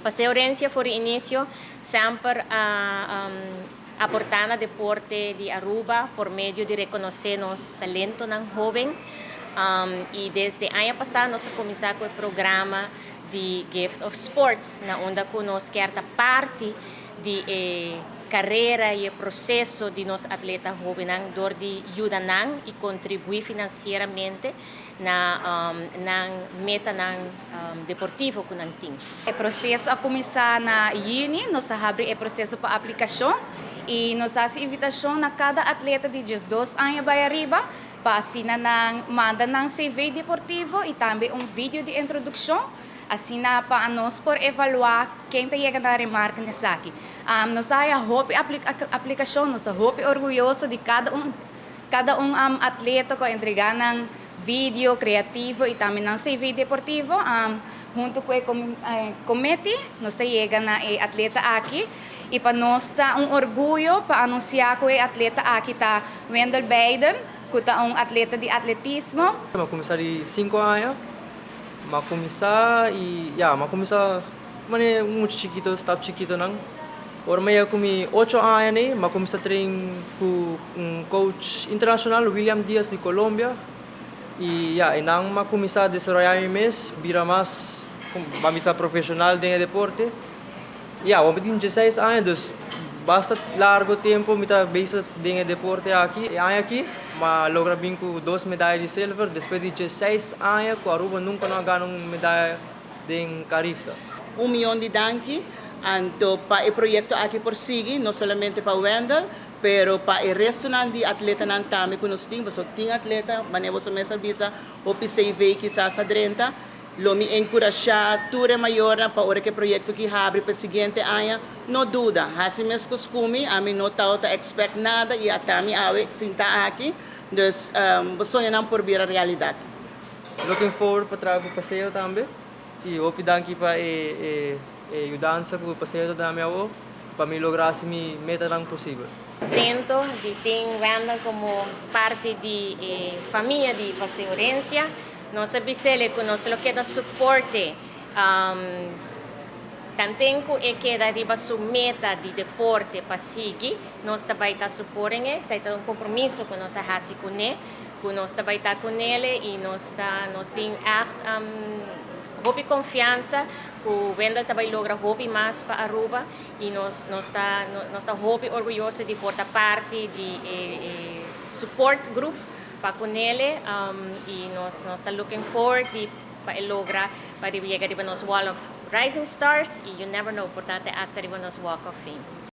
Paseo Herencia for di inicio semper a aporta na deporte di Aruba por medio di reconoce nos talentonan hoben y desde aña pasa nos a cuminsa cu e programa di Gift of Sports, na unda cu nos kier ta parti di e carera y e proceso di nos atleta hobennan door di yuda nan y contribui financieramente na nan metanan deportivo cu nan tin. E proceso a cuminsa na juni, nos a habri e proceso pa aplicacion y nos a haci invitacion na cada atleta di 12 aña bay ariba pa asina nan manda nan CV deportivo y tambe un video di introduccion, asina pa nos por evalua ken ta yega na remarke n'esaki. Nos a haya hopi aplicacion, nos ta hopi orguyoso di cada un atleta cu a entrega nan video creativo y tambe nan CV deportivo. Hunto cu e comite, nos a yega na e atleta aki y pa nos ta un orguyo pa anuncia cu e atleta aki ta Wendell Biden, cu ta un atleta di atletismo. Mi a cuminsa di 5 aña, mi a cuminsa y ya, mi a cuminsa manera mucho chikito, stap chikito nan. Ora mi a cuminsa 8 aña, ne, mi a cuminsa train cu un coach internacional, William Diaz di Colombia. Y ya, y nan mi a cuminsa desaroya mi mes, bira mas, ban profesional den deporte. Ya, mi tin 16 aña, dus basta largo tempo mi ta bezig den deporte aki. E aña aki, mi a logra bin cu dos medaya di silver, despues di 16 aña, cu Aruba nunca no a gana un medaya den Carifta. Un miyon di danki anto pa e proyecto aki por sigui, no solamente pa Wendell, pero pa e resto di atletanan tambe cu nos tin, bo tin atleta, manera bo mes a bisa, hopi CV kisas a drenta. Lo mi encurasha tur e mayornan pa ora cu e proyecto aki habri pa siguiente aña, no duda, haci mescos cu mi, ami no tabata expect nada y ata mi awe sinta aki, dus bo soñonan por bira realidad. Looking forward pa traha cu Paseo tambe. Y hopi danki pa e yudansa cu Paseo ta duna mi pa mi logra mi metanan posibel. Contento di tin Wendell como parti di famia di Paseo Herencia. Nos a bis'e cu nos lo keda suporte tanten cu e keda riba su meta di deporte pa sigui, nos tambe ta suport'e, esey ta un compromiso cu nos a haci cune, cu nos tambe ta cu ne y nos tin echt hopi confiansa cu Wendell tambe logra hopi mas pa Aruba y nos ta hopi orguyoso di por ta parti di support group pa cune y nos ta looking forward di pa logra pa yega riba nos Wall of Rising Stars y you never know, por ta hasta riba nos Walk of Fame.